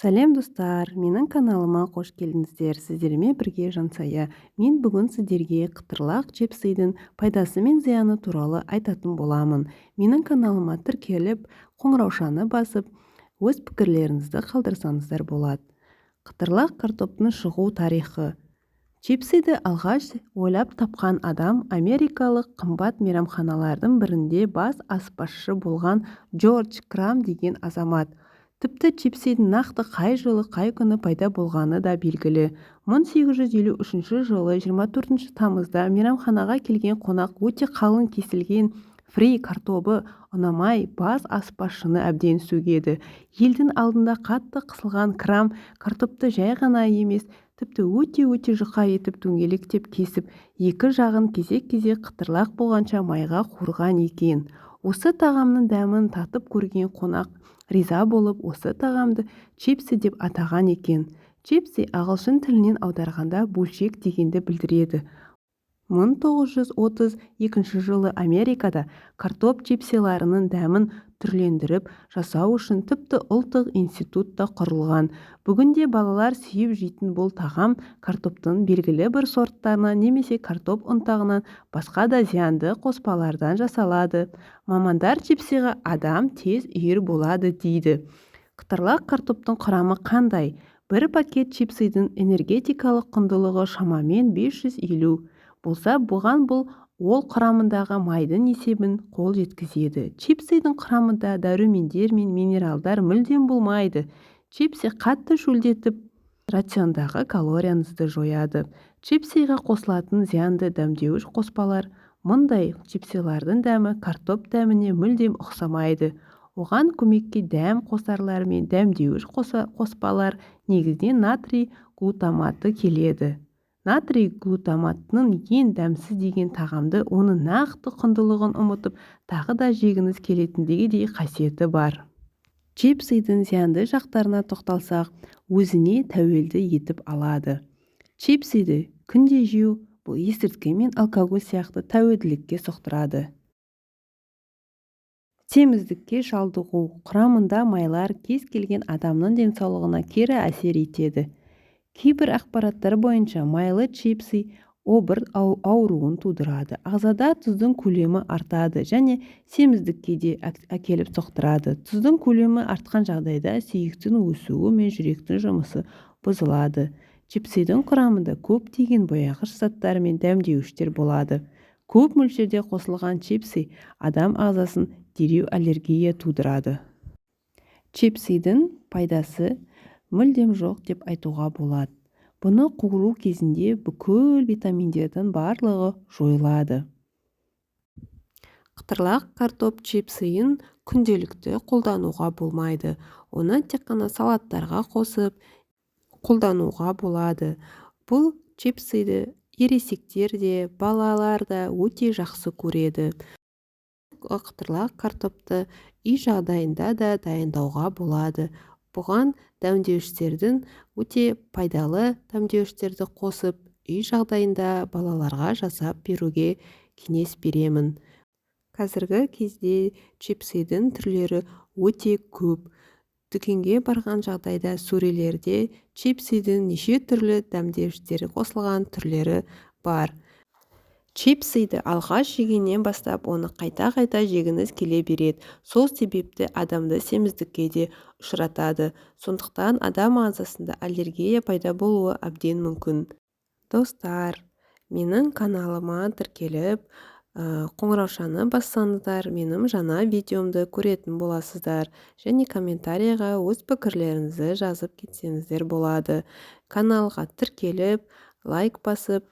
Сәлем, достар! Менің каналыма қош келдіңіздер! Сіздермен бірге Жансая. Мен бүгін сіздерге қытырлақ чипсыйдың пайдасы мен зияны туралы айтатын боламын. Менің каналыма тіркеліп, қоңыраушаны басып, өз пікірлеріңізді қалдырсаңыздар болады. Қытырлақ картоптың шығу тарихы. Чипсыйды алғаш ойлап тапқан адам америкалық қымбат мейрамханалардың бірінде бас аспазшы болған Джордж Крам деген азамат. Тіпті чипсидің нақты қай жылы, қай күні пайда болғаны да белгілі. 1853 жылы 24 тамызда мейрамханаға келген қонақ өте қалың кесілген фри картобы ұнамай, бас аспазшыны әбден сөгеді. Елдің алдында қатты қысылған Крам картопты жай ғана емес, тіпті өте-өте жұқа етіп дөңгелектеп кесіп, екі жағын кезек-кезек қытырлақ болғанша майға қуырған екен. Осы тағамның дәмін татып көрген қонақ риза болып, осы тағамды чипсы деп атаған екен. Чипсы ағылшын тілінен аударғанда бөлшек дегенді білдіреді. 1932 жылы Америкада картоп чипсиларының дәмін түрлендіріп жасау үшін тіпті ұлттық институт та құрылған. Бүгінде балалар сүйіп жейтін бұл тағам картоптың белгілі бір сорттарынан немесе картоп ұнтағынан, басқа да зиянды қоспалардан жасалады. Мамандар чипсыға адам тез үйір болады дейді. Қытырлақ картоптың құрамы қандай? Бір пакет чипсыйдың энергетикалық құндылығы шамамен 550 болса, бұған бұл ол құрамындағы майдың есебін қол жеткізеді. Чипсыйдың құрамында дәрумендер мен минералдар мүлдем болмайды. Чипсы қатты шөлдетіп, рациондағы калорияңызды жояды. Чипсыға қосылатын зиянды дәмдеуіш қоспалар. Мұндай чипсылардың дәмі картоп дәміне мүлдем ұқсамайды. Оған көмекке дәм қосарлар мен дәмдеуіш қоспалар, негізінен натрий глутаматы келеді. Натрий глутаматының ең дәмсіз деген тағамды оның нақты құндылығын ұмытып, тағы да жегіңіз келетіндей қасиеті бар. Чипсыйдың зиянды жақтарына тоқталсақ, өзіне тәуелді етіп алады. Чипсыйды күнде жеу бұл есірткі мен алкоголь сияқты тәуелділікке соқтырады. Семіздікке шалдығу. Құрамында майлар кез келген адамның денсаулығына кері әсер етеді. Кейбір ақпараттар бойынша, майлы чипсы обыр ауруын тудырады, ағзада тұздың көлемі артады және семіздікке де әкеліп соқтырады. Тұздың көлемі артқан жағдайда сүйектің өсуі мен жүректің жұмысы бұзылады. Чипсыйдың құрамында көптеген бояғыш заттар мен дәмдеуіштер болады. Көп мөлшерде қосылған чипсы адам ағзасын дереу аллергия тудырады. Чипсыйдың пайдасы мүлдем жоқ деп айтуға болады. Бұны қуыру кезінде бүкіл витаминдердің барлығы жойылады. Қытырлақ картоп чипсыйын күнделікті қолдануға болмайды. Оны тек қана салаттарға қосып қолдануға болады. Бұл чипсыйды ересектер де, балалар да өте жақсы көреді. Қытырлақ картопты үй жағдайында да дайындауға болады. Бұған дәмдеуіштердің, өте пайдалы дәмдеуіштерді қосып, үй жағдайында балаларға жасап беруге кеңес беремін. Қазіргі кезде чипсыйдың түрлері өте көп. Дүкенге барған жағдайда сөрелерде чипсыйдың неше түрлі дәмдеуіштері қосылған түрлері бар. Чипсыйды алғаш жегеннен бастап, оны қайта-қайта жегіңіз келе береді. Сол себепті адамды семіздікке де ұшыратады. Сондықтан адам ағзасында аллергия пайда болуы әбден мүмкін. Достар, менің каналыма тіркеліп, қоңыраушаны бассаңыздар, менің жаңа видеомды көретін боласыздар және комментарийға өз пікірлеріңізді жазып кетсеңіздер болады. Каналға тіркеліп, лайк басып.